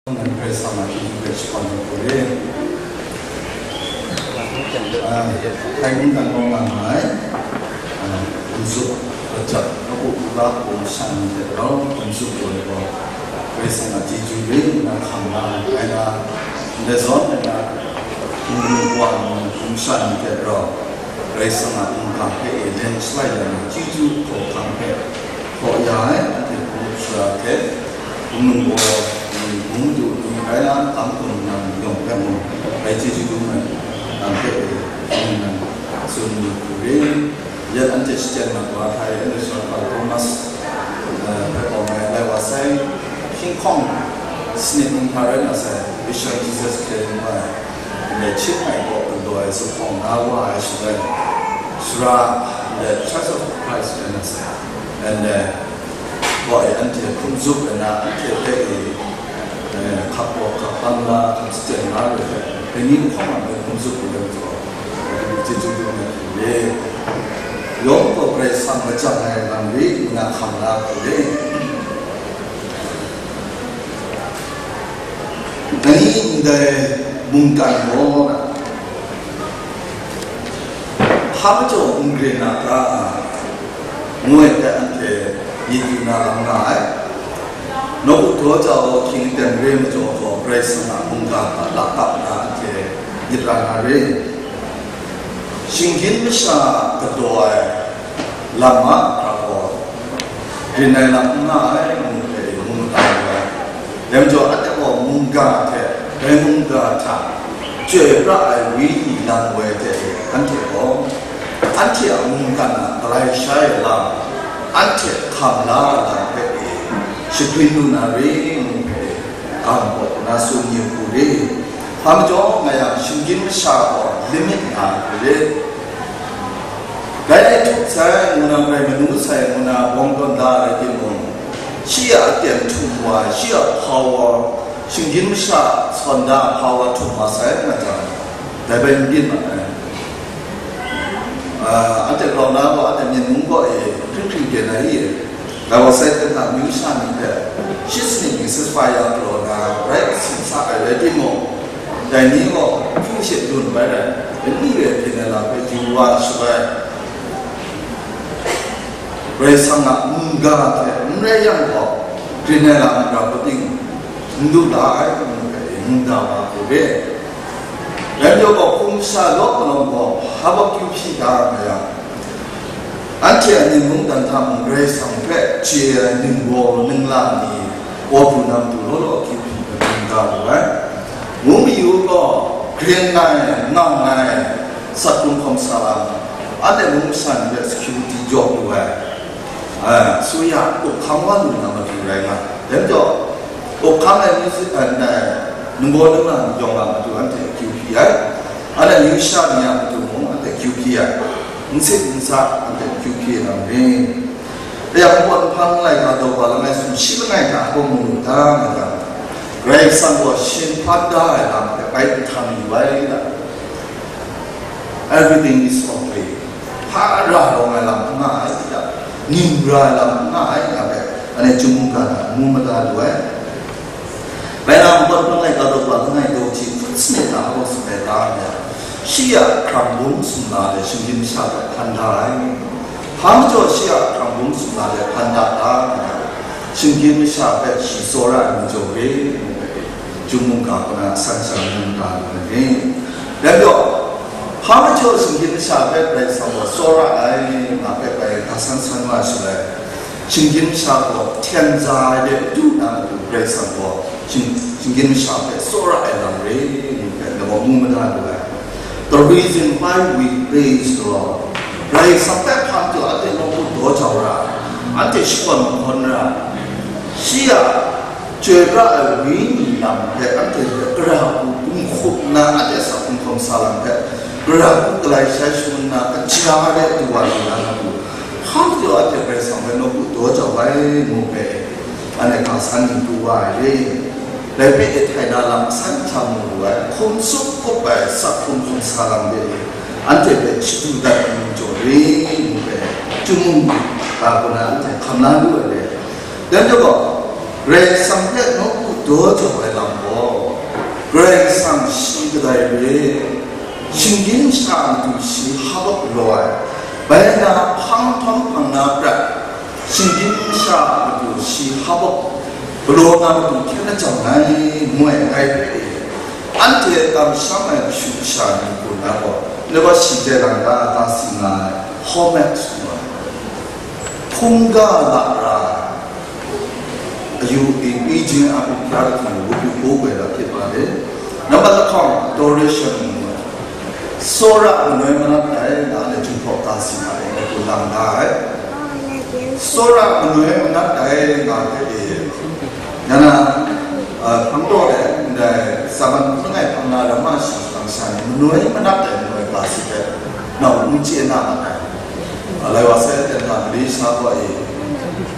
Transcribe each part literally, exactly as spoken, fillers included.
Nang Karai Kasang a chyeju hpe shakawn ai hku re. Ah, hkai mungdan rawng nga nga ai, ah, Hpung Zup Rajap, nawku la hku masha ni hte rau, Hpung Zup gaw, Karai Kasang a chyeju re nna hkam la ai na, ndai zawn ai na, hpung wa nna hpung masha ni hte rau, Karai Kasang a mungga hpe e leng shalai ai na, chyeju hkawhkam hpe, hkaw ya ai, anhte hpung sara hte, hpung ningbaw, hpung madu ni rai na, tam hkum nang yawng hpe mung, rai chyeju dum ai, nang hpe e, hpung nang tsun lu hku re. Yet anhte shachyen mat wa htai, anhte Shawn Paul Thomas, eh, hpe awng ai, lai wa sai, hkying hkawng sanit nhtang rai na sai, Bishop Jesus Christ ngu ai, ndai hpyit ai kaw galaw ai zuphpawng na wa ai shaloi, sara ndai Church of Christ rai na sai, and, eh, kaw e anhte hpung zup ai na, anhte hpe e, eh, hkap gaw hkap bang la, hkap shachyen la re hpe, dai ni lahkawng a hpe hpung zup ai lam zaw, chyeju dum ai hku re. Yawng gaw Karai Kasang lajang ai lam re nna hkam la hku re. Dai ni ndai mungkan gaw na, hpa majaw n grin na ta, ngu ai hpe anhte myit yu na lam nga ai. Nawku daw jau hkying aten re majaw gaw, Karai Kasang a mungga hta lakap na anhte myit ra na re. Shinggyim masha galaw ai lam a hkra gaw, grin ai lam n nga ai, ngu hpe ngu mada lu ai. Dai majaw, anhte gaw mungga hte, dai mungga hta chyoi pra ai Wenyi lang woi hte e, anhte gaw, anhte a mungkan a galai sha ai lam, anhte hkam la ai lam hpe e, shagrin lu na re, ngu hpe e, ga npu na tsun yu hku re. Hpa majaw, nga yang, shinggyim masha gaw limit nga ai hku re. Dai htup sai ngu na, grai manu sai ngu na, bawng tawn da ai rai timung, shi a aten htum wa, shi a power, shinggyim masha sawn da ai power htum wa sai nga jang, dai bai n byin ma ai. Ah, anhte grau na gaw, anhte Myen mung gaw e, hkring hkring byen ai i? Dai wa sai hte na, amyu sha ni hpe, shi sanit ni ceasefire galaw na, rai sin sa ai rai timung, dai ni gaw hpung she dun bai rai, dai ni re byin ai lam hpe yu wa shaloi, Karai Kasang a mungga hte n rai yang gaw, grin ai lam ra hpating n du la ai, ngu hpe mungga wa hku re. Rai majaw gaw, hpung masha law malawng gaw, hpa baw kyu hpyi da nga yang, anhte a Myen mungdan hta mung Karai Kasang hpe chye ai ningbaw ningla ni, kaw pru na matu law law kyu hpyi ai hpe n ga lu ai. Ngu mayu gaw, grin ai, ngam ai, sat hkrung hkawm sa lam, anhte mung masha ni hpe security jaw lu ai. Ah, suya, up hkang wa lu na matu rai nga. Dai majaw, up hkang ai myit, ah, ningbaw ningla ni yawng a matu anhte akyu hpyi ai. Anhte amyu sha ni a matu mung anhte akyu hpyi ai. N sit n sa anhte akyu hpyi ai lam ni? Dai yang, npawt nhpang laika daw wa langai sumshi langai hta hkawm mu lu ta nga jang, Karai Kasang gaw shin hpan da ai lam hpe bai n htan yu ai ta? Everything is okay. Hpa ra rawng ai lam n nga ai ta? Ning ra ai lam n nga ai nga hpe, anhte chyum mungga hta ngu mada lu ai. Bai na, npawt nhpang laika daw wa langai daw hti hpun sanit hta hkawm tsun ai ta nga, shi a hkrang bum sumla de shinggyim masha hpe hpan da ai. Hpa majaw shi a hkrang bum sumla de hpan da ta nga, shinggyim masha hpe shi tsawra ai majaw re, ngu ai, chyum mungga kaw na san sha ngu mada lu ai ni? Dai majaw, hpa majaw shinggyim masha hpe Karai Kasang gaw tsawra ai, nga hpe bai ga san san wa shaloi, shinggyim masha gaw hten za ai de du na matu, Karai Kasang gaw shing-, shinggyim masha hpe tsawra ai lam re, ngu hpe, ngai gaw ngu mada lu ai. The reason why we praise the Lord, Karai Kasang hpe hpa majaw anhte nawku daw jau ra, anhte shakawn mahkawn ra, shi a chyoi pra ai Wenyi lam hpe anhte hpe gara hku gun hkup nna, anhte a sa hkrung hkawm sa lam hpe gara hku galai shai shangun nna, kaja de du wa lu na matu, hpa majaw anhte Karai Kasang hpe nawku daw jau ai, ngu hpe, anhte ga san ning pru wa ai re. Dai hpe e htai na lam asan hta mu lu ai, hkum tsup hkup ai, sa hkum hkum sa lam de e, anhte hpe shadu dat ai majaw re, ngu hpe, chyum mungga kaw na anhte hkam la lu ai re. Dai majaw gaw, Karai Kasang hpe nawku daw jau ai lam Karai Kasang shi kadai re, shinggyim sha matu shi hap hap galaw ai, bai na hpang hpang hpang na prat, shinggyim sha matu shi hap hap galaw na matu hkyen na jang ai, ngu ai, ngai hpe e, anhte kamsham ai kashu kasha ni hku na gaw, ndai wa shi hte lang ga ta si nga ai, hormat ngu ai, hkungga lara ai, ayu i, i jin a hpung hkra hkang wup yu hku goi la hpit ma le. Nambat lahkawng, adoration ngu ai, tsawra manoi manat ai, na le Jinghpaw ga si ma ai, ngu lang da ai. Tsawra manoi manat ai, nga hpe e, ya na, a, hpang taw de, ndai Saban hpang ai hpang na ramma shi hpang sha ni, manoi manat ai, manoi ga si hpe, nau n chye na ma ai. Alai wa sai, ten na mali sha gaw e,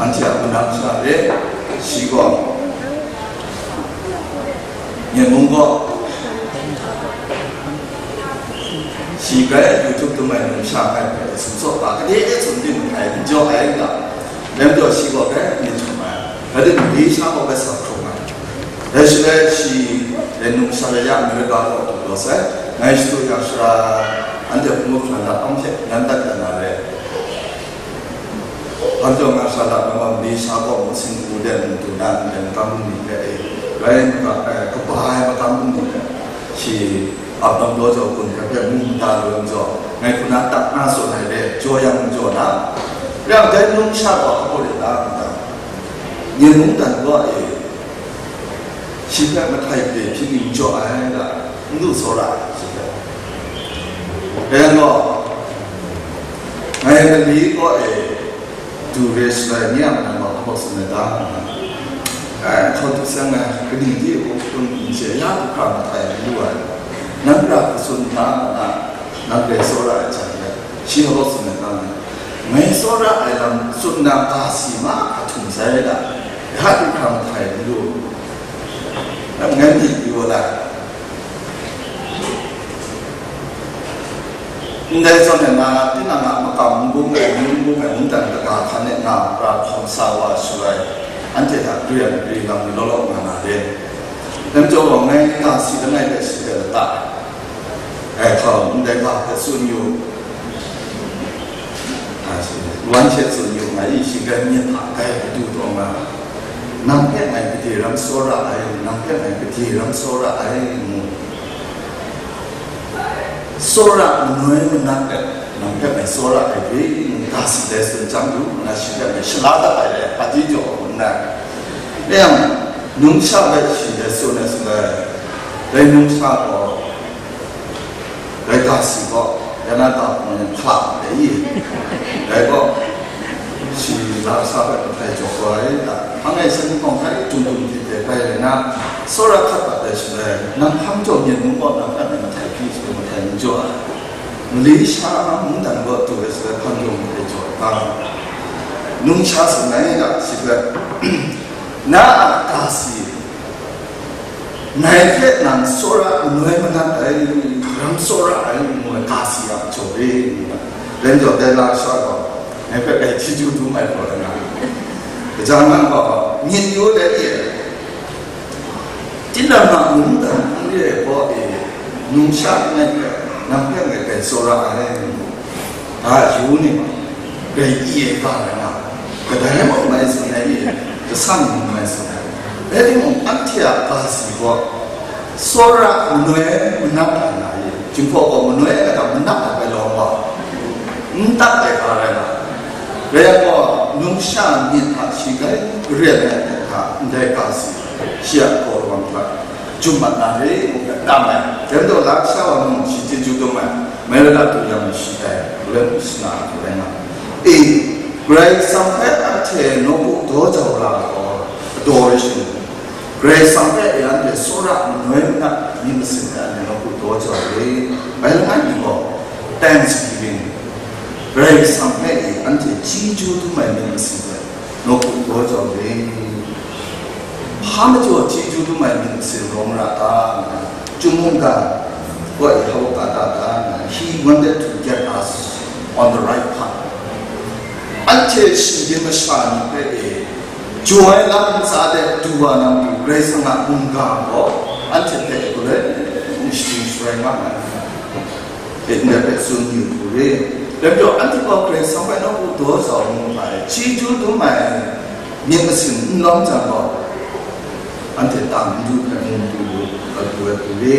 anhte a manam sha re, shi gaw, Nyen mung gaw, shi grai YouTube tum ai numsha ngai hpe sumsawk ga, kade e tsun byin ai, n jaw ai n ga, nem jaw shi gaw grai n jaw ai, rai timung, mali sha gaw grai sa hkrum ai. Dai shaloi shi dai numsha laya America kaw du law sai, ngai shadu ya shara, anhte hpung hkran da hpang hte nan dat dat na re. Hpang jaw nga sha da, nambat mali sha gaw mung singgu de mung du na ndai makam bungli hpe e, rai makam, eh, kaba ai makam bungli hpe, shi ap dam daw jau kun hpe hpe mung da lu ai majaw, ngai hku na tak na tsun ai re, jaw yang jaw na, rai yang dai numsha gaw hpaw de da mungdan, Nyen mungdan gaw e, shi hpe mahtai de hpyi ni n jaw ai ga, n du tsawra ai, shi hpe. Dai yang gaw, ngai mali kaw e du re shalai ni a manang gaw hpaw tsun ai ta? Ai, hkau du sai ngai, kaning di hpaw hkrum n chye, ya du hkra mahtai n lu ai. Nang ra katsun hta na, nang grai tsawra ai hta, shi hpaw tsun ai ta? Ngai tsawra ai lam tsun na ga si ma hkra htum sai da, ya du hkra mahtai n lu. Ngai myit yu wa lai. Ndai zawn e nga, tinang a makam n bung ai, n bung ai, mungdan kaga hkan e nga, pra hkawm sa wa shaloi, anhte hta gari ai gari lam ni law law nga na re. Dai majaw gaw, ngai ga si langai hpe shi hpe lata ai, hkau ndai ga hpe tsun yu, wan hte tsun yu, ngai shi grai myit hta grai kadu taw nga, nang hpe ngai gade ram tsawra ai, nang hpe ngai gade ram tsawra ai, ngu. Tsawra manoi manat let, nang hpe ngai tsawra ai hte, ngu ga si dai tsun chyam du, nna shi hpe ngai shala dat ai let, hpaji jaw hku nna, rai yang, numsha hpe shi dai tsun ai, tsun ai, dai numsha gaw, dai ga si gaw, ya na ga hpung hkla ai i, dai gaw, shi la sa hpe mahtai jaw kau ai ta? Hpang e shanhte hkawng hkai htum htum hte hte bai rai na, tsawra hkat pat ai shaloi, nang hpang jaw myen mung gaw nang hpe mahtai hpyi shaloi mahtai n jaw ai. Mali sha mungdan gaw du ai shaloi hpang jaw mahtai jaw ai ta? Numsha tsun ai ga, shi hpe, na a ga si, ngai hpe nang tsawra manoi manat ai, ram tsawra ai, ngu ai ga si a jaw re, ngu ai. Len jaw dai la sha gaw, ngai hpe dai chyeju dum ai hpaw rai nga, kaja nang gaw myit yu dai re ai. Tinang a mungdan n re ai gaw e, numsha langai hpe nang hpe ngai grai tsawra ai, ngu. Ga yu ni ma, grai i ai ga rai nga, kadai mung mai tsun ai, i, kasang mung mai tsun ai. Rai timung, anhte a ga si gaw, tsawra manoi manat ai nga i, Jinghpaw gaw manoi ai kata manat ai bai lawm wa, n dat ai ga rai nga. Rai yang gaw, numsha myit hta shi grai garen ai hta, ndai ga si, shi a gaw lawang hta, jum mat na re, ngu hpe tam ai. Dai majaw, la kasha wa mung shi chyeju dum ai, America du yang shi tai, Glen Krishna hku rai nga. E, Karai Kasang hpe anhte nawku daw jau ra ai gaw, adoration. Karai Kasang hpe e anhte tsawra manoi manat myit masin hpe anhte nawku daw jau re, bai langai mi gaw, thanksgiving. Karai Kasang hpe e anhte chyeju dum ai myit masin hpe, nawku daw jau re. Hpa majaw chyeju dum ai myit masin rawng ra ta? Nna, Chyum mungga, gaw e hau ka ta ta? Nna, he wanted to get us on the right path. Anhte shinggyim masha ni hpe e, jaw ai lam ntsa de du wa na matu, Karai Kasang a mungga gaw, Anhte hpe galoi n shading sharai nga ai, ndai hpe tsun yu hku re. Dai majaw, anhte gaw Karai Kasang hpe nawku daw jau mu ai, chyeju dum ai myit masin n lawm jang gaw, anhte tam n du hpe mu n du lu ai hku re.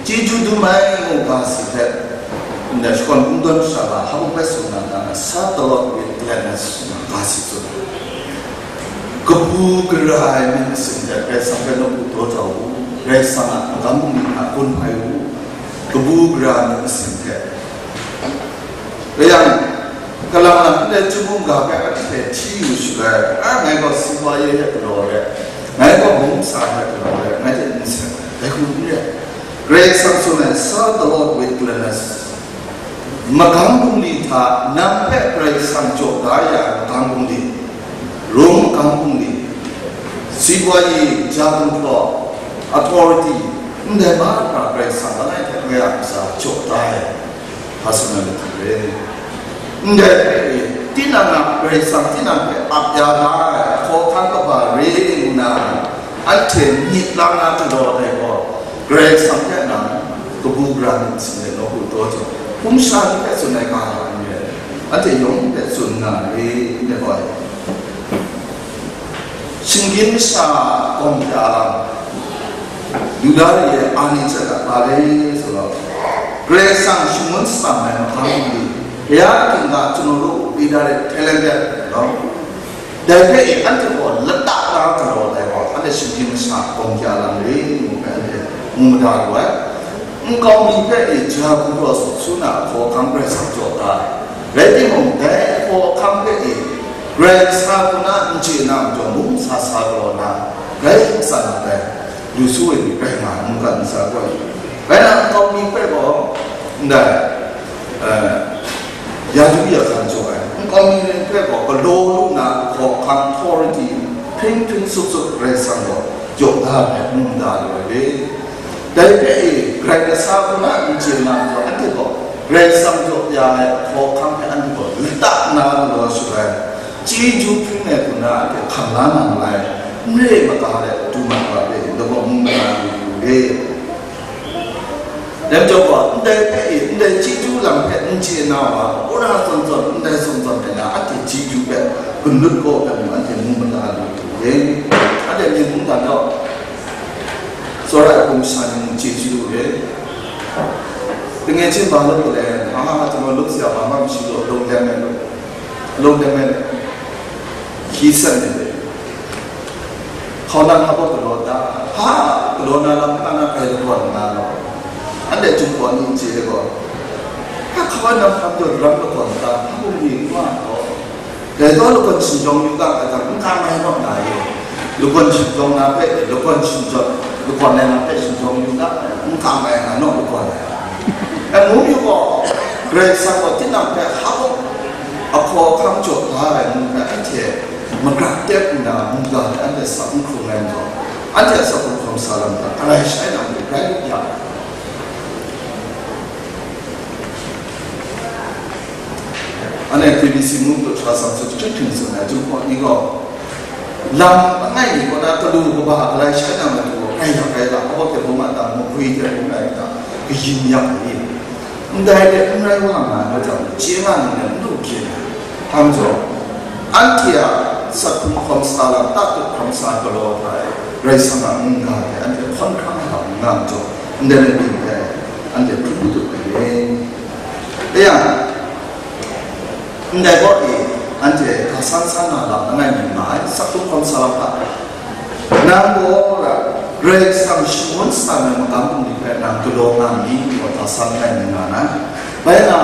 Chyeju dum ai ngu ga si hpe, ndai shakawn kungdawn masha ga hpa hpe tsun na, na, serve the Lord with gladness, nga ga si tsun. Kabu gara ai myit masin hte Karai Kasang hpe nawku daw jau u. Karai Kasang a magam bungli hta gun hpai u. Kabu gara ai myit masin hte. Rai yang, kalang lang ndai chyum mungga hpe anhte hti yu shaloi, a, ngai gaw si wa ye hte galaw re, ngai gaw mung sa hte galaw re, ngai hte n seng ai, dai hku n re ai. Karai Kasang tsun ai, serve the Lord with gladness. Magam bungli hta nang hpe Karai Kasang jaw da ya ai magam bungli, Rom magam bungli, sipoi, ja gumhpraw, authority, ndai mahkra Karai Kasang langai hte langai a ntsa jaw da ai, personality re. Ndai hpe e, tinang a Karai Kasang tinang hpe ap ya da ai hkawhkam kaba re nna, anhte myit lang na galaw ai gaw, Karai Kasang hpe nang kabu gara myit masin de nawku daw jau. Hpung sha ni hpe tsun ai ga hta n re, anhte yawng hpe tsun nga re, n re gaw. Shinggyim masha gawng hta lam, Yuda re ai ni hte hkra, ba re, sa gaw, Karai Kasang shangun shatsam ai mahkra bungli, Baya a ginga chyalu u, Yuda re, hte leng de, dai hpe e anhte gaw lata na galaw ai gaw, anhte shinggyim masha gawng hta lam re ngu hpe anhte mu mada lu ai. Nkau mi hpe e ja gumhpraw su na hkawhkam Karai Kasang jaw da ai. Rai timung, dai hkawhkam hpe e Karai Kasang hku na n chye na majaw, mung sa sa galaw na, rai n san ai, lu su ai ni rai nga ai, mungkan ntsa gaw. Rai nna, nkau mi hpe gaw, ndai, eh, ya du ya hkan jaw ai, nkau mi hpe gaw galaw lu na hkawhkam authority hpring hpring sut sut Karai Kasang gaw jaw da ai hpe mu mada lu ai re. Dai hpe e, Karai Kasang hku na n chye na majaw, anhte gaw Karai Kasang jaw ya ai hkawhkam hpe anhte gaw lata na galaw shaloi, chyeju hpring ai hku na anhte hkam la na malai, n re ai maga de du ma wa hpe, ndai gaw mu mada lu lu re. Dai majaw gaw, ndai hpe e, ndai chyeju lam hpe n chye na wa, wora zawn zawn, ndai zawn zawn ai na, anhte chyeju hpe gun lut gaw hpe mung, anhte mu mada lu lu re. Anhte myit mungdan gaw, tsawra ai hpung sha ni mung chyeju lu re. Tinge chyim ba law le, ha, chyalu luk sa ya, ba ma mashi gaw, lung lem ai lu. Lung de men, hkyi sen de, hkau na hpa baw galaw da, hpa galaw na lam hpa na kai lagawn nga law, anhte Jinghpaw ni n chye de gaw, hpa hkau na hpa baw daram lagawn da, hpa bungli n wa gaw, dai gaw lagawn shingjawng yu ga ai hta, n kam ai naw na ye, lagawn shingjawng na hpe, lagawn shingjawng, lagawn ai na hpe shingjawng yu ga, n kam ai nga naw lagawn ai. Ngu yu gaw, Karai Kasang gaw tinang hpe hpa baw ahkaw ahkang jaw da ai mung hpe anhte magrat tep nna, mungga hte anhte sak n hkrung ai majaw, anhte a sak hkrung hkawm sa lam hta galai shai na matu rai ya ai. Anhte K B C mung dawt hkra tsang hte chyahkring tsun ai Jinghpaw ni gaw, lam langai mi kaw na galu kaba galai shai na matu gaw, grai yak rai la, hpa baw hte bawng a dang, mahkwi hte bawng ai hta, kayin yak ai. Ndai de n rai wa nga ai majaw, chye nga nni n lu hkye ai. Hpa majaw, anhte a sak hkrung hkawm sa lam, tatut hkawm sa galaw hta e, Karai Kasang a mungga hte anhte hkawn hkrang ai hta n nga majaw, ndai rai ting hte anhte hkrum dut ai re. Dai yang, ndai gaw e, anhte ga san san na lam langai mi nga ai, sak hkrung hkawm sa lam hta. Nang gaw ra, Karai Kasang shangun shatsam ai magam bungli hpe nang galaw nga mi? Ngu ga san langai mi nga na. Bai na,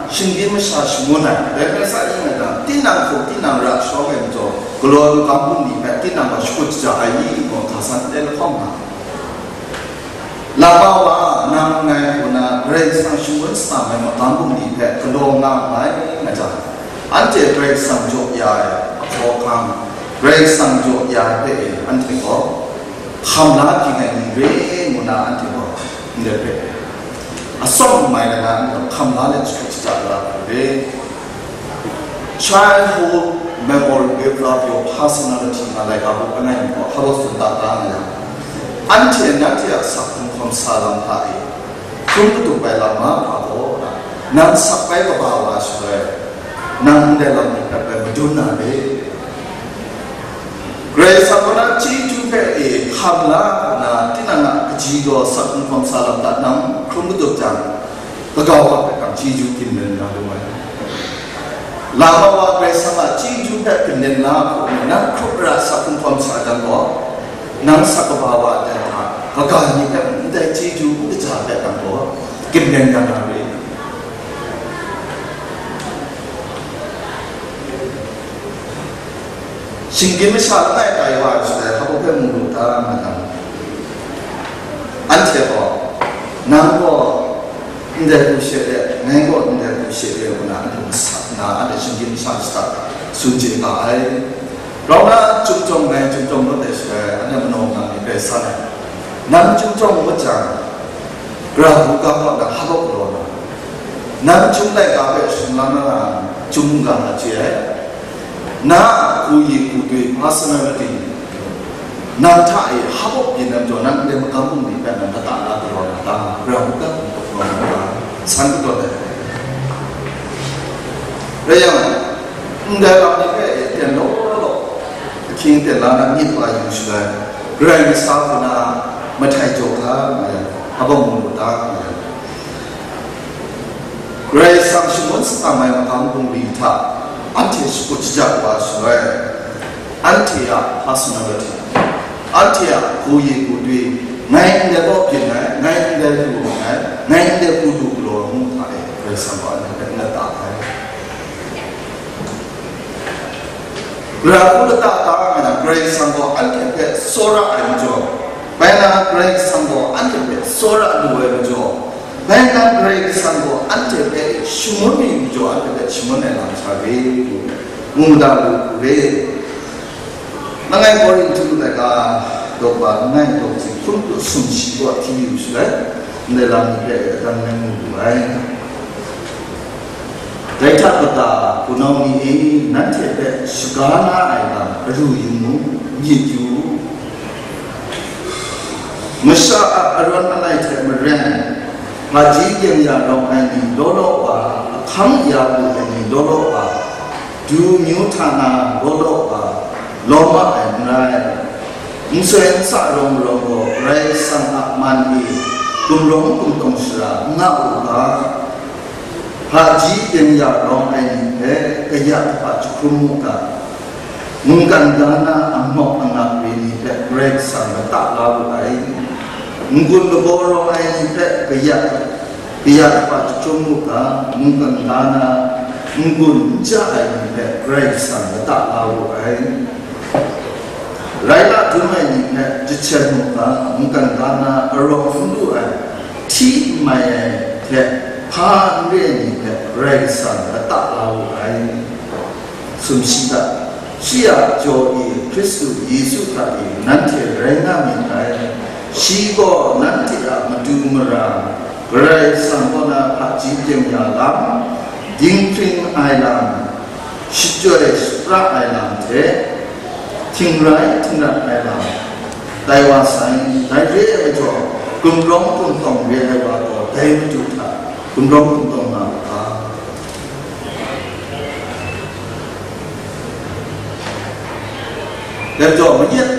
shinggyim masha shangun ai, dai hpe sa yin ai jang, tinang hkum tinang ra shawng ai majaw, galaw ai magam bungli hpe tinang gaw shakut shaja ai i? Ngu ga san ndai lahkawng nga. Laba wa, nang ngai hku na Karai Kasang shangun shatsam ai magam bungli hpe galaw nga nngai, nga jang, anhte Karai Kasang jaw ya ai ahkawhkam, Karai Kasang jaw ya ai hpe e, anhte gaw hkam la ging ai ni re ngu na, anhte gaw ndai hpe atsawm mai ai na, anhte gaw hkam la let shakut shaja la ai re. Childhood Memory, Build Up Your Personality nga laika buk langai mi gaw, hpa baw tsun ta ta nga yang, Anhte nanhte a sak hkrung hkawm sa lam hta e, hkrum katup ai lam mahkra gaw, nang sak bai kaba wa shaloi, nang ndai lam ni hpe bai madun na re. Karai Kasang gaw na chyeju hpe e hkam la nna, tinang a kaji gaw sak hkrung hkawm sa lam hta nang hkrum katup jang, kaga wa hpe kang chyeju ginlen na lu ai. Lama wa Karai Kasang a chyeju hpe ginlen na hku nang hkrup ra sak hkrung hkawm sa jang gaw, nang sak kaba wa dan hta, kaga ni hpe ndai chyeju n kaja hpe kang gaw, ginlen ya na re. Shinggyim masha langai tai wa ai shaloi, hpa hpe mu lu ta nga yang, anhte gaw, nang gaw ndai hku she de, ngai gaw ndai hku she de, ngu na anhte masak nna, anhte shinggyim masha shata tsun chye ga ai. Grau na, chyum chyawm ngai, chyum chyawm mat ai shaloi, anhte manaw nga myit rai san ai. Nang chyum chyawm mat jang, Gara hku ga kaw na hpa galaw na, nang chyum laika hpe shinglang na, chyum mungga na chye ai. Na a hku yi hku dwi personality, nang hta e hpa byin na majaw, nang ndai magam bungli hpe nang lata la galaw na ta, gara hku ga hku galaw na ta, san katawn ai. Rai yang, ndai lam ni hpe e ten law law, ahkying ten la na myit wa yu shaloi, Karai Kasang hku na mahtai jaw ga nga yang, hpa bawng mu lu ta nga yang, Karai Kasang shangun satam ai magam bungli hta anhte shakut shaja wa shaloi, anhte a personality, anhte a hku yi hku dwi, ngai ndai gaw byin ai, ngai ndai lu ai, ngai ndai hku du galaw ai ngu hta e, Karai Kasang gaw anhte hpe n lata ai. Gara hku lata ta nga yang, Karai Kasang gaw anhte hpe tsawra ai majaw, bai na Karai Kasang gaw anhte hpe tsawra lu ai majaw, bai na Karai Kasang gaw anhte hpe shangun mi majaw, anhte hpe shangun ai lam sha re, ngu mu da lu hku re. Langai Korinhtu laika daw ba langai daw hti hkrum kut sumshi kaw hti yu shaloi, ndai lam ni hpe adan ngu lu ai. Dai hta kata, hpunau ni e, nanhte hpe shaga na ai lam aru yu mu, myit yu u. Masha a arawn alai hte maren, hpaji byeng ya rawng ai ni law law wa, ahkang ya lu ai ni law law wa, du myu hta na law law wa, lawm ma ai n rai. N soi n sa rawng marawng gaw, Karai Kasang a man e gumrawng gumtawng shara n nga u ga. Hpaji byeng ya rawng ai ni hpe kayat hpa jahkrum mu ga, mungkan ga na angmawk angak re ni hpe Karai Kasang lata la wu ai. N-gun lagaw rawng ai ni hpe kayat, kayat hpa jahkrum mu ga, mungkan ga na n-gun n ja ai ni hpe Karai Kasang lata la wu ai. Rai la dum ai ni hpe jahten mu ga, mungkan ga na arawng n lu ai, hti n mai ai hte hpa n re ai ni hpe Karai Kasang lata la wu ai. Sumshi hta, shi a jaw e Hkristu Yesu hta e nanhte rai nga myit dai. Shi gaw nanhte a matu mara, Karai Kasang kaw na hpaji byeng ya lam, dinghpring ai lam, shachyoi shapra ai lam hte, htingrai htingrat ai lam, tai wa sai, dai re ai majaw, gumrawng gumtawng re ai wa gaw, dai Madu hta gumrawng gumtawng nga u ga. Dai majaw, mayat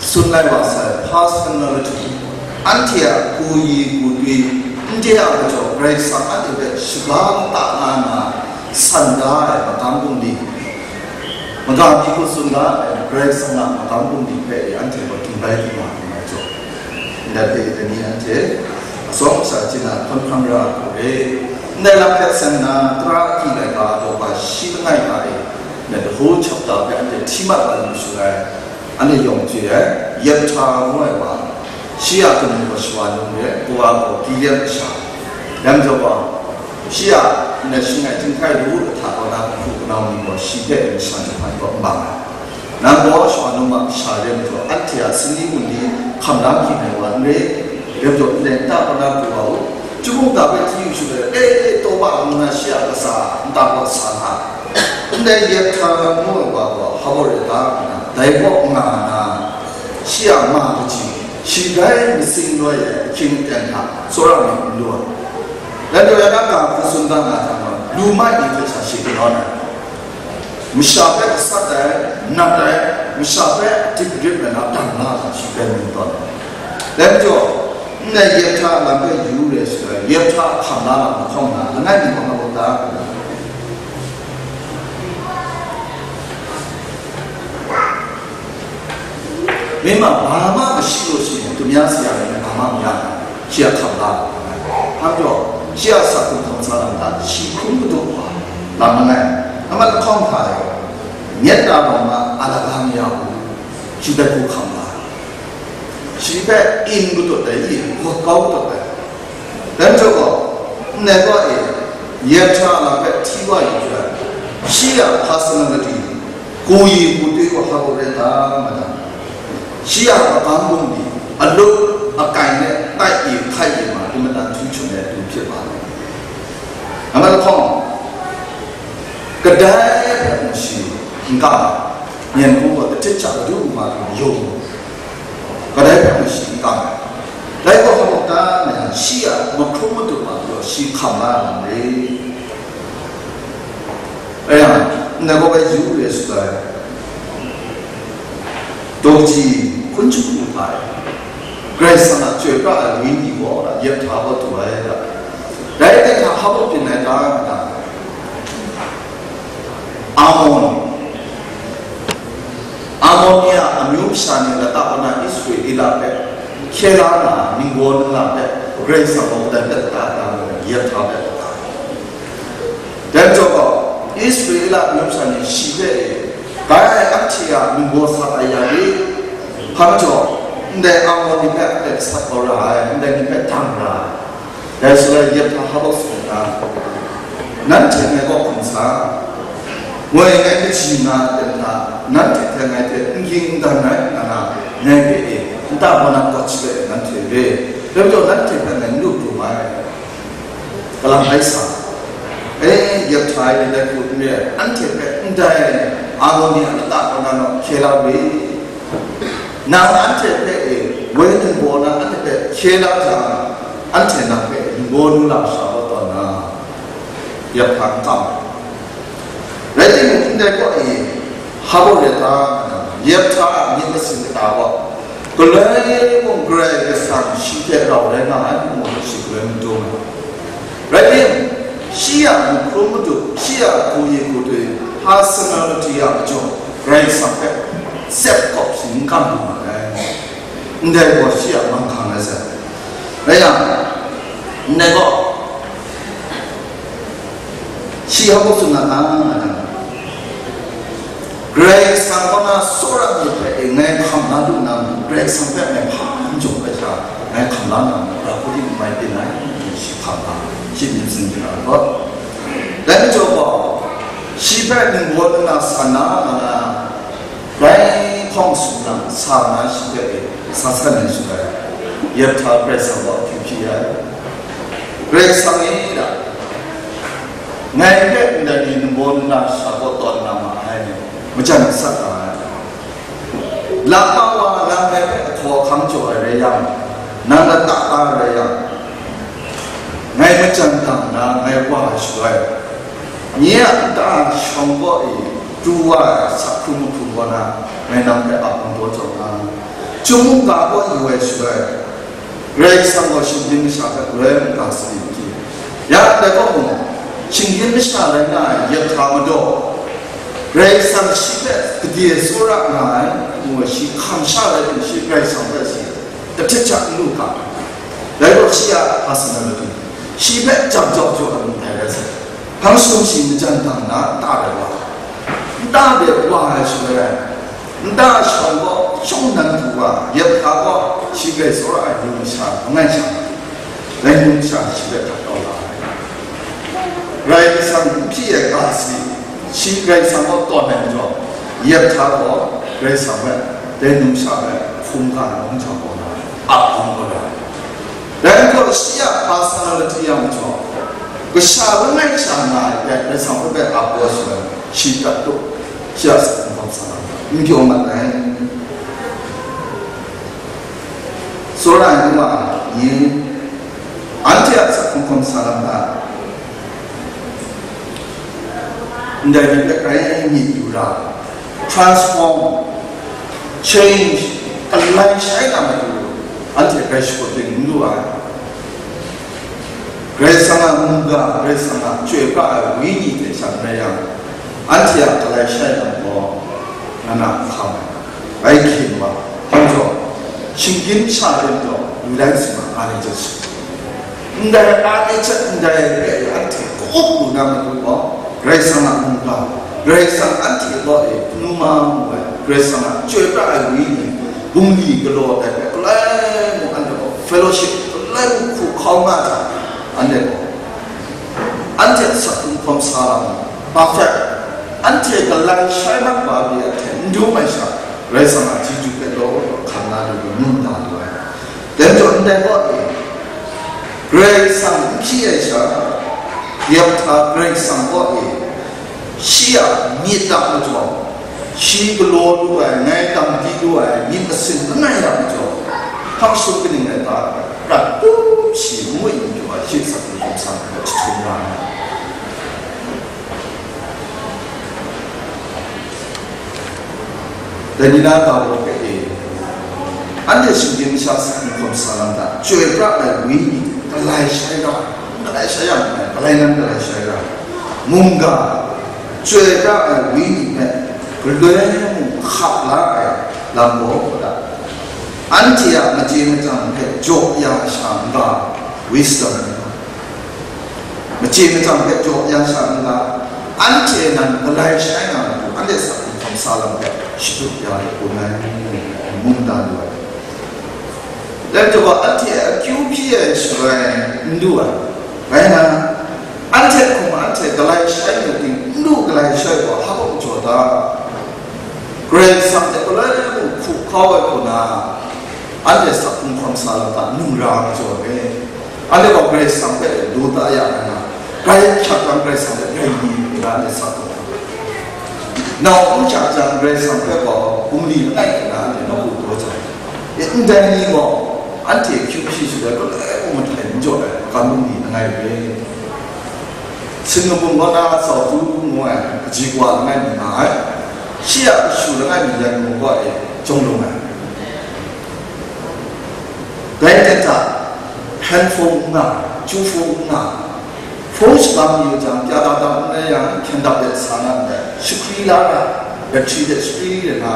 tsun lai wa sai, personality, anhte a hku yi hku dwi, ndai a majaw, Karai Kasang anhte hpe shaga lata la na, san da ai magam bungli, magam ni hku tsun da ai, Karai Kasang a magam bungli hpe anhte gaw tingbai hkrum nga ai majaw, ndai hpe dai ni anhte atsawm sha chyin a hkawn hkrang ra ai hku re. Ndai lam hpe seng nna, tara agyi laika daw ba shi langai nga e, the whole chapter hpe anhte hti mat la lu shaloi, anhte yawng chye ai, Yephta ngu ai wa, shi a kanu gaw shawa num re, kawa gaw Gilead masha, dai majaw gaw, shi a nat shangai, htinghkai lawu lahta kaw na, kahpu kanau ni gaw shi hpe masha jahpan kaw n bang ai. Nang gaw shawa num a masha re majaw, anhte a singli wunli hkam la hkyin ai wa n re, re majaw, ndai nta kaw na pru wa u, chyum mungga hpe hti yu shaloi, e, e, taw ba ngu na shi a latsa nta kaw sa nga, ndai Yephta ngu ai wa gaw hpa baw re ta ngu na, dai kaw nga na, shi a ma kaji, Shi bai matsing loi ai ahkying aten hta tsawra myit n lu ai. Dai majaw, ya na ga hku tsun da nga jang gaw, lu mai ni hte sha shi galaw na ai. Masha hpe gasat ai, nat ai, masha hpe a dip rip ai na dang la ai, shi bai myit tawn ai. Dai majaw, ndai Yephtha a lam hpe yu re shaloi, Yephtha a hkam la lam lahkawng na, langai mi hpang a bawk da. မိမဘာမှမရှိလို့ရှိရင် သူများဆီကနေဘာမှမရနိုင်ဘူး။ ရှိရခံစားတာ။ ဘာကြောင့်ရှိရစာကိုထောင်စားတာကရှိခုံးကတို့ပါလာမနိုင်အမတ်ခေါင်းထားတယ်။ မျက်တာပေါ်မှာအလကားမရဘူး။ ရှိတဲ့ကိုခံစားရှိတဲ့အင်းကတို့တဲ့ဒီကိုကောက်တော့တယ်။ ဒါကြောင့်နဲ့တော့ရထားလာတဲ့ထီဝါယူရရှိရ personality ကိုယ်ရည်ကိုယ်သွေးကိုဟောက်ရတဲ့မှာ ရှိရအပန်းပုံဒီအလုတ်အကင်နဲ့တိုက်ရခိုက်ရမှာအင်မတန်ထူးချွန်တဲ့သူဖြစ်ပါတယ်။ နံပါတ်တစ်ခေါက်ကဒဲမရှိကညံကိုတစ်ချက်ချလို့မှယုံကဒဲမရှိကလိုက်တော့ဟောက်တာနဲ့ရှိရမခုံးမတူပါလို့ရှိခံလာတယ်။ အဲ့ဒါငါကပဲယူရဲဆိုတာတော့ကြည့်ခွင့်ချူပါဂရိတ်ဆန်ကကြွယ်ပြအဝိညာဉ်ပေါ်လာယက်ထားဖို့တူရဲတာဒါတဲ့ခါဟောက်တင်နေတာကအာမွန်အာမွန်ကအမျိုးရှာနေလတာပနာအစ္စရေလပဲခဲလာတာမင်္ဂေါ်နလာပဲဂရိတ်ဆန်ပေါ်တဲ့တာတာယက်ထားပဲ တန်ကြောတော့အစ္စရေလမျိုးစာနဲ့ရှိတဲ့ဘာအပ်ချေကမူဘောစာအရာလေးဖမ်းကြောတဲ့အောင်လို့ဒီဘက်အသက်ဆက်ပေါ်လာတယ်ဒီဘက်တမ်းလာတယ်ဆိုတော့ယထာဟောက်ဆိုတာနန်းချင်တဲ့ကောက်ခွန်စာငွေနဲ့တချီနာတဲ့ကနန်းချင်တဲ့ငွေတဲ့အင်္ဂိုင်တန်နိုင်နာနာငယ်တဲ့တမနာတော့ချစ်တဲ့နန်းချင်တဲ့ဒါကြောင့်နန်းချင်တဲ့ငွေလို့ပြောပါတယ် ကလမ်ဟိုက်ဆာအဲယပ်ထိုင်တဲ့ခုတည်းအန်တီပဲအန်တိုင်အာဂိုနီအတတာကနာတော့ခဲလာပြီနာအန်တီပဲဝဲတင်ဘောနာအန်တီပဲခဲလာတာအန်တီနာပဲဘောနူလာရှာတော့နာယပ်ဖန်ကမ် Rai timung, ndai gaw e, hpa baw rai ta nga, yep hta a myit masin kata gaw, galoi mung Karai Kasang shi hte rau rai nga ai, ngu shi galoi madung ai. Rai timung, shi a mung hkrum madu, shi a hku ye hku doi, hpa salang lati a majaw, Karai Kasang hpe tsep kawp shayin kam lu nga ai. Ndai gaw shi a manghkang ai sai. Rai yang, ndai gaw, Shi hpa tsun na ta, Karai Kasang kaw na tsawra myit hpe e ngai hkam na lu na mu, Karai Kasang hpe ngai hpa n jaw ai sha, ngai hkam la na mu, ra hku di n mai byin ai, shi hkam na, shi myit sin hkra ai gaw. Dai majaw gaw, shi hpe ningbaw nna sa na, nga na, Rai hkawng sumlang sa na shi hpe sa san ai shaloi, Yep hta Karai Kasang gaw hpyi hpyi ai. Karai Kasang e da, ngai hpe ndai ni ningbaw nna sha kaw tawn na ma ai, majan sat nga ai. Lapa wa nang ngai hpe ahkaw ahkang jaw ai rai yang, nang lata ta rai yang, ngai majan dang nna ngai wa ai shaloi, Nye a nta shawng kaw e pru wa ai asak hkrum mahkrum kaw na, ngai nang hpe ap n taw jaw nga, chyum mungga kaw yu ai shaloi, Karai Kasang gaw shinggyim masha hpe galoi mungga sadi matu. Ya ndai kaw mung, shinggyim masha rai nga ai yep hta madaw, Karai Kasang shi hpe gade tsawra nga ai, ngu ai shi hkam sha rai timung, shi Karai Kasang hpe shi, Kahtet hta n lu ga, dai gaw shi a hpa sa na matu, shi hpe jam jau jaw ai mung dai rai sai. Hpang shum shi majan dang na nta rai wa, nta de wa ai shaloi rai, nta shawng gaw shawng nan du wa, yep hta gaw shi grai tsawra ai yu masha, langai sha, dai yu masha shi hpe hkap kau la ai. Karai Kasang n hpyi ai ga si, shi Karai Kasang gaw tawn ai majaw, yep hta gaw Karai Kasang hpe, dai numsha hpe hkungga ai hkungga kaw na, ap hkawng kaw na. Dai majaw shi a personality yang majaw, kasha langai sha nga ai hpe Karai Kasang hpe ap kau shaloi, shi prat tup, shi a sakhkung hkawm sa na, n pyaw mat ai. Tsawra ai nu wa ni, anhte a asak hkrung hkawm sa lam hta, ndai ni hpe grai myit yu ra, transform, change, galai shai na matu, anhte grai shakut ting n lu ai. Karai Kasang a mungga, Karai Kasang a chyoi pra ai Wenyi hte sha n rai yang, anhte a galai shai lam gaw, na na hkam ai. Bai hkyen wa, hkyen jaw, shinggyim sha rim jaw, lu lai sima, a ni jaw shi. Ndai a ni hte ndai re ai anhte ka-up lu na matu gaw, Karai Kasang a mungga, Karai Kasang anhte law e hpunu ma mu ai, Karai Kasang a chyoi pra ai Wenyi, bungli galaw ai hpe, galai mung anhte gaw fellowship, galai mung hku hkau nga ai hta, anhte gaw, anhte a asak hkrung hkawm sa lam, perfect, anhte galai shai mat wa pyi ai hte n dum ai sha, Karai Kasang a chyeju hpe law law hkam na lu lu, mungdan lu ai. Dai majaw ndai kaw e, Karai Kasang n hpyi ai sha, Yefhta Karai Kasang kaw e, shi a myit a majaw, shi galaw lu ai, ngai dam di lu ai myit masin langai a majaw, hpang shum kaning rai ta, prat tup shi ngwi n pyaw ai, shi asak hkrung hkawm sa ai hpe jahtum nga ai. Dai ni na ga gaw hpe e, anhte shinggyim masha asak hkrung hkawm sa lam hta, chyoi pra ai Wenyi, galai shai ra, galai shai ya n rai, galai nan galai shai ra, mungga, chyoi pra ai Wenyi hpe, galoi mung hkap la ai lam gaw, anhte a machye machyang hpe jaw ya sha n ga, wisdom, machye machyang hpe jaw ya sha n ga, anhte nan galai shai na matu, anhte asak hkrung hkawm sa lam hpe shatup ya let kun ai, mungdan lu ai. Dai majaw gaw, anhte akyu hpyi ai shaloi n du ai. Rai nna, anhte hkum anhte galai shai lu ting, n du galai shai gaw, hpa mung jaw ta? Karai Kasang hte galai mung hku hkau ai hku na, anhte asak hkrung hkawm sa lam hta, num ra ai majaw e. Anhte gaw Karai Kasang hpe du ta ya ai na, grai hkyak jang Karai Kasang hpe grai ni nna anhte asak hkrung hkawm, nau n hkyak jang Karai Kasang hpe gaw bungli langai nna anhte nawku daw jang, e, ndai ni gaw anhte hkyu hpyi shaloi, galai mung mahtai n jaw ai, magam bungli langai re. Sin Kabung kaw na Zau Tu ngu ai kaji kawa langai mi nga ai. Shi a kashu langai mi yan mung kaw e jawng lung ai. Dai hte hta, handphone n nga, chyu hpung n nga, phone shaga mayu jang, pya da dam n rai yang, hkyen dap let sa na ndai, shahkri la ra, battery hte shahkri rai nga,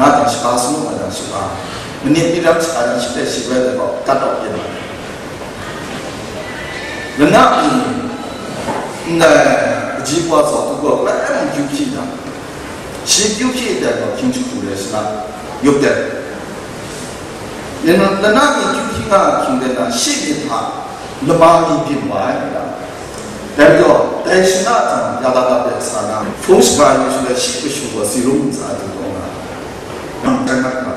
nga jang shaga sanu nga jang shaga, manit ni lam shaga jang shi hpe shi bai let gaw, cut off yin ai. Lana mi, ndai kaji kawa Zau Tu gaw, galai mung kyu hpyi na, shi kyu hpyi dai gaw, hkying jahku rai sa na, yup dai. Lana mi kyu hpyi nga hkying dai na, shi myit hta lama mi byin wa ai, dai gaw, dai shana jang ya da da de sa na, hpung shaga yu shaloi shi kashu gaw si rum ntsa du taw nga, nang tai mat nga,